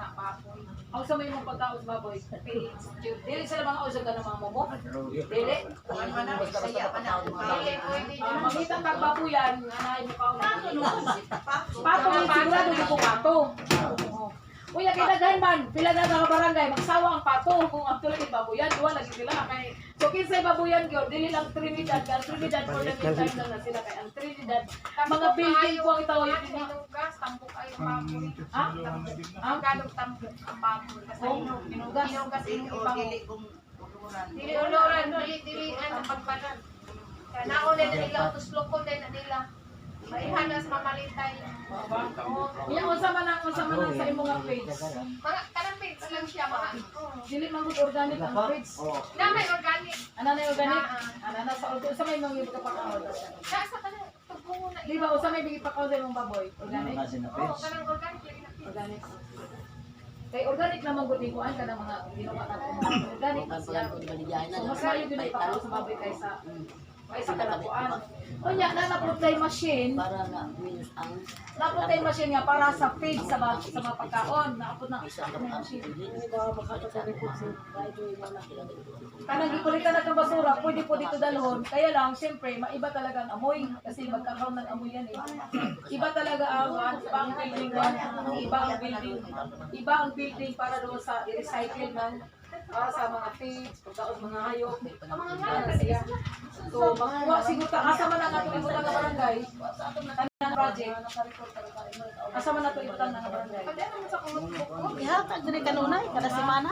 Sa baboy. Ang sa may mong pagkaon sa baboy, feeds. Dili sila mga usag ka ng mga momo. Dili. Kuan man na, Bisaya man na. Dili pwede Ah, mangita kag baboyan nga naay mo kaon. Pato. Pato ni sigurado di ko pato. Oo. Uy, kay daghan man, pila na ka barangay magsawa ang pato kung ang tuloy baboyan, duwa lagi sila kay. So kinsay baboyan gyud, dili lang Trinidad, kay ang Trinidad for the meantime lang na sila kay ang Trinidad mga building ko ang itaw yun. Hinugas, tambok ay ang baboy. Ha? Ang galong tambok ang baboy. Kasi Oh, hinugas. Hinugas Dili yung o ibango. dili kung uluran. Dili uluran, dili dili ano pagbanan. Kaya nauna na nila utuslokon din na nila. Maihanas mamalitay. Unya unsa man ang sa imong nga page? Mga kanang page lang siya mga. Oh. Dili man gud organic ang page. Na may organic. Ana na yung organic? Naa. Ana na sa unsa may mga ipakaon? Na sa kanang tugbungo na Di ba unsa may ipakaon sa imong baboy? Organic? Oh, kanang organic lagi na page. Organic. Kay organic naman gud ni kuan ka ng mga ginawa na organic na siya. So mas maayo gyud ipakaon sa baboy kaysa kalabuan. Unya na naputay machine, Para nga minus ang naputay machine nga para sa feed sa mga pagkaon. Naapot na isa ka na pa machine. Kanang gikulitan na itong basura, pwede po dito dalhon. Kaya lang, siyempre, maiba talaga ang amoy. Kasi magkakaroon ng amoy yan eh. Iba talaga ang, iba ang building, iba ang building, iba ang building para doon sa i-recycle ng para sa mga feeds, pagkaon mga hayop. Ang mga Iba na siya. So, magkuha siguro ta, asa man ang atong ibutang nga barangay, tanan project, asa man ato ibutang nga barangay. Pwede naman sa kumot. Ihatag diri kanunay kada semana.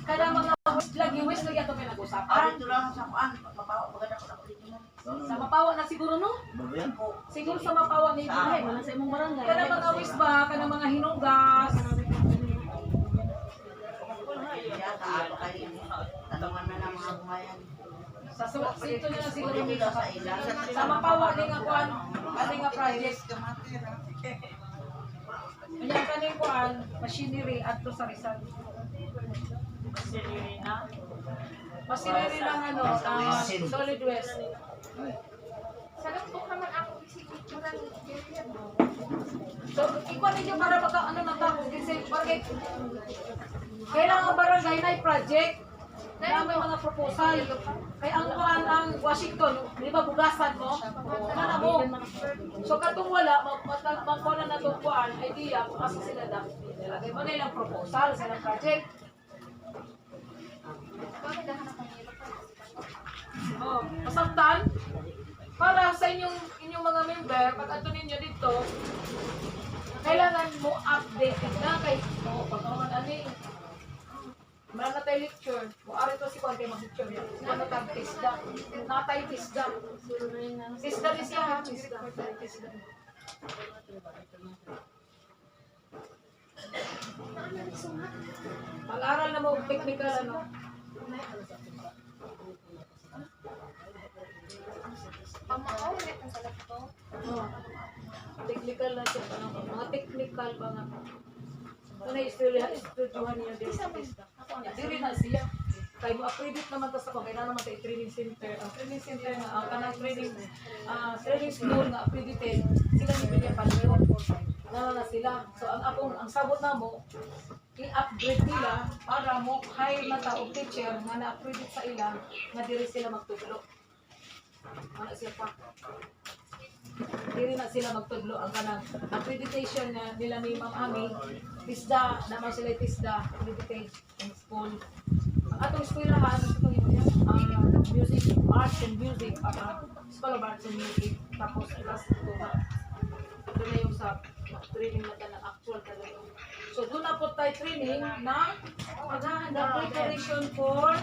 Kada mga waste lagi ato pinag-usapan. Dito lang sa kuan, mapawa maganda ko na dito mo. Sa Mapawa na siguro, no? Siguro sa Mapawa ni Ay, wala sa imong barangay. Kana mga waste ba, kana mga hinugas. Ya, ta kay tanungan na ng mga buhayan. Sa sito nila siguro Dito ni sa ila. sa Mapawa ni nga kuan, ani nga project. Unya kaning kuan, machinery adto sa Rizal. Machinery na. Machinery ng ano, solid waste. Sa lugtok naman ako isipin. So, ikuan ninyo para maka ano na ta, kasi barangay kailangan ang barangay na project na may mga proposal. Kay ang kuan ang Washington, di ba bugasan mo? Mana mo. So katong wala, magkuha na natong kuan, idea kung asa sila da. Nilagay mo na ilang proposal sa ilang project. Oh, masaktan para sa inyong inyong mga member pag ato ninyo dito kailangan mo update na kay mo pag ani meron na tayo lecture mo ari to si kuan kay mag-lecture yan ano tag tisda na tayo tisda tisda ni siya ha tisda tisda. Pag-aral na mo og technical ano. Pamao na sa lugtok. Oh. Technical na siya. Ano, mga technical ba nga. Kung na-istorya, istoryahan niya din sa TISDA. Diri na siya. Kay mo accredit naman ta sa kung kailangan naman tayo training center. Ang training center nga, ang kanang training, training school nga accredited, sila ni Bilya Panyo. Nana na sila. So ang akong, ang sabot na mo, i-upgrade nila para mo hire na ta og teacher nga na-accredit sa ila nga diri sila magtudlo. Ano siya pa? Diri na sila magtudlo ang kanang accreditation na nila ni Ma'am Ami TISDA naman sila TISDA accredited in school. Ang atong eskwelahan music arts and music, School of Arts and Music, tapos last ito na ito na yung sa training na kanang actual talaga. So doon na po tayo training na paghahanda preparation for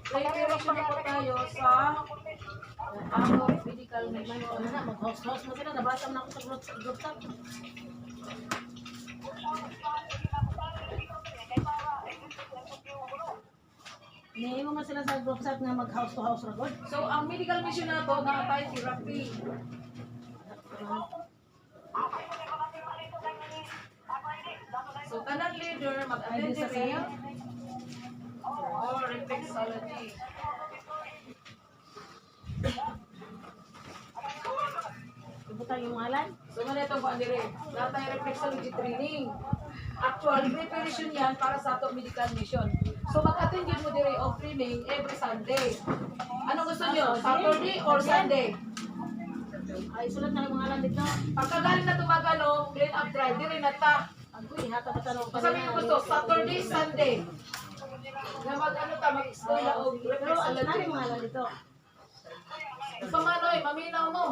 preparation na po tayo sa ako medical mission. Ano na, mag-host-host mo sila. Nabasa mo na ako sa group chat. Niingon man sila sa group chat nga mag-house to house ra gud. So, ang medical mission na to, na tayo therapy. So, tanan leader, mag-attend Ay, di sa diri or reflexology. Ibutang yung ngalan. So, nga na itong kuan diri. Na tayo reflexology training. Actual preparation yan para sa ato medical mission. So mag-attend yun mo dire og training every Sunday. Ano gusto niyo? Saturday or Sunday? Ay, sulat na yung mga alam dito. Pagkagaling na tumagalong, clean up drive, dire na ta. Agoy, hata pa tanong Kung sabi niyo gusto, Saturday, Sunday. Na mag ano ta, mag-eskwela o Pero alam na reflexology. yung mga alam dito. Gusto manoy, maminaw mo.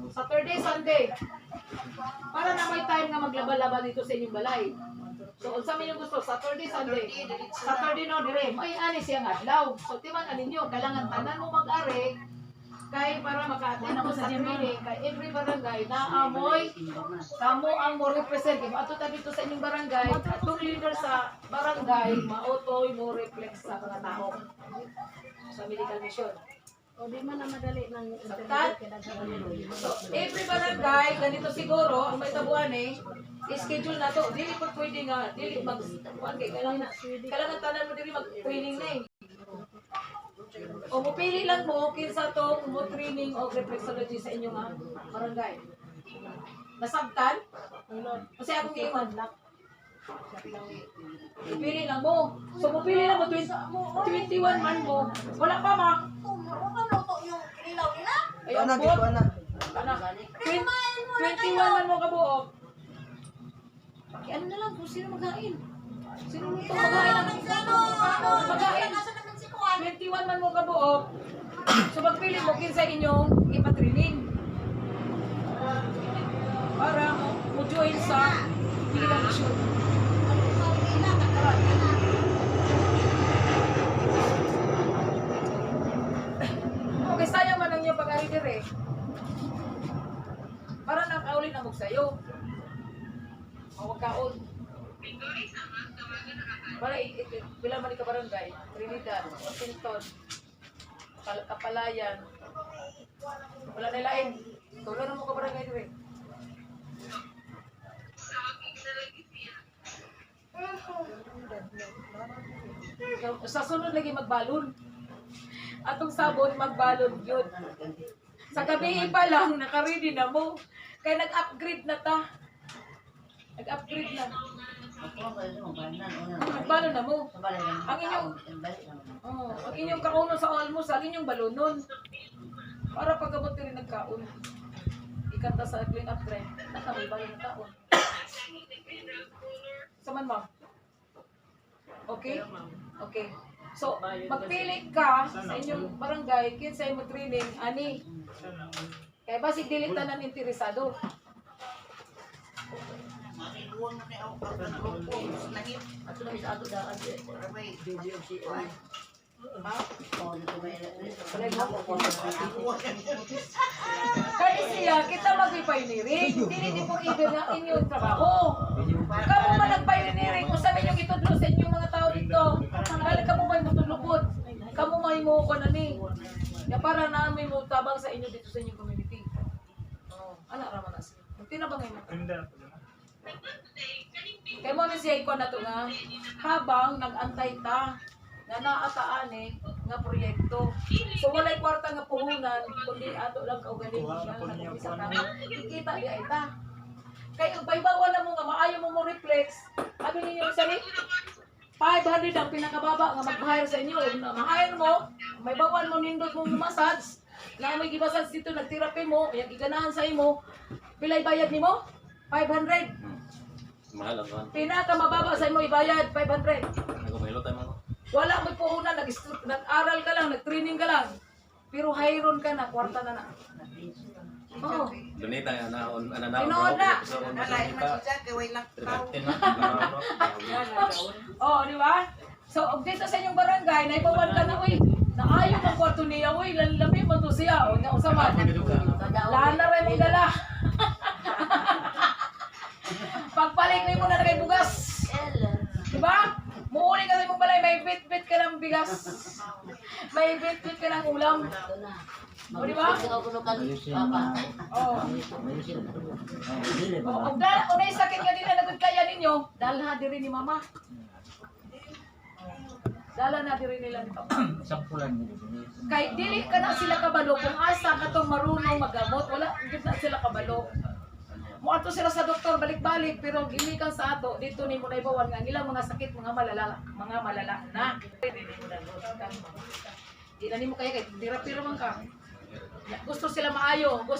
Saturday, Sunday. Para na may time nga maglaba-laba dito sa inyong balay. So, unsa man yung gusto, Saturday, Sunday. Saturday no, dire. May ani siya nga adlaw. So, timan ani ninyo, kailangan tanan mo mag-ari kay para maka-attend mo sa training kay every barangay na amoy kamo ang mo represent kay ato ta dito sa inyong barangay, atong leader sa barangay maotoy mo reflect sa mga tao sa medical mission. O di man na madali ng Sabtan? internet kaya daghan. So, every barangay, ganito siguro, ang may tabuan eh, schedule na to. Dili po pwede nga, dili mag, kuwan kay, kailangan, kailangan tanan mo dili mag-training na eh. O mupili lang mo, kinsa tong mo training o reflexology sa inyong barangay. Nasabtan? Kasi akong giingon. Pili lang mo. So, mupili lang mo, 20, 21 man mo. Wala pa, ma. Luto yung ilaw nila. Ay, ang bot. Ana, 21 man mo kabuok. Ano na lang kung sino maghain. Sino luto maghain ang Ano, ano, Maghain. nasa naman si Kuan. 21 man mo kabuok. So magpili mo kinsa inyong ipa-training. Para mo join sa medical mission. Okay, sayang man ang inyong pag-ari dire. Para nakaulin ang sayo. O wag kaon. Para pila man ni ka barangay, Trinidad, Washington, Kapalayan. Wala na lain. Tulo na mo ka barangay dire. Sa sunod lagi magbalon. Atong sabon magbalon yun. Sa gabi pa lang, naka-ready na mo. Kaya nag-upgrade na ta. Nag-upgrade na. Nagbalon na mo. Ang inyong Oh, ang inyong kaunon sa almusal, inyong balonon. Para pagkabot rin nagkaon. Ikanta sa clean up drive. Naka may balon na taon. Saman, ma'am. Okay? Okay. So, magpili ka sa inyong barangay, kinsa imo training, ani. Kaya basig dili tanan interesado. Ato na sa ato daan. Ha? Kaya siya, kita mag-pioneering. Dili di po even na inyong trabaho. Kamu man nag-pioneering, kung sa inyong itudlo sa inyong mga tao dito, kala kamo may mutulubot. Kamu may mo ko na ni. Ya para namin mo tabang sa inyo dito sa inyong community. Oh, ana ra man na siya. Tinabangay mo. Kay mo ni siya ikaw na to nga habang nag-antay ta na naataan eh nga proyekto. So walay kwarta nga puhunan kundi ato lang kaugaling nga nag-umpisa ta. Kikita di ay ta. Kay ang baybawa na mo nga maayo mo mo reflex, abi ninyo sari 500 ang pinakababa nga mag-hire sa inyo. Na ma-hire mo, may bawan mo nindot mo massage, na may gibasage dito nagtherapy mo, yang giganahan sa imo, pilay bayad nimo? 500. Mahal ang kan. Pinakamababa sa imo ibayad 500. Nagumelo tayo mga. Wala mo puhunan, nag-aral ka lang, nag-training ka lang. Pero hayron ka na, kwarta na na. Oo. Donate tayo na on ana na. Tinuod na. Oh, di ba? So, og dito sa inyong barangay, naibawan ka na, uy, naayo ang kwarto niya, uy, lalami mo to siya. O, nga, usa man. Lana rin mong dala. Pagpalit mo na kay bugas. Di ba? Muuli ka sa imong balay, may bit-bit ka ng bigas. May bit-bit ka ng ulam. O, di ba? Oh. O, og dala, unay sakit nga dili na gud kaya ninyo, dalha diri ni mama. Dala na diri nila ni papa. Kay dili ka na sila kabalo kung asa ka tong marunong magamot, wala gid na sila kabalo. Moadto sila sa doktor balik-balik pero gilikan sa ato dito nimo naibawan nga ang ilang mga sakit mga malala na. Di na nimo kaya kay therapy ra man ka. Gusto sila maayo, gusto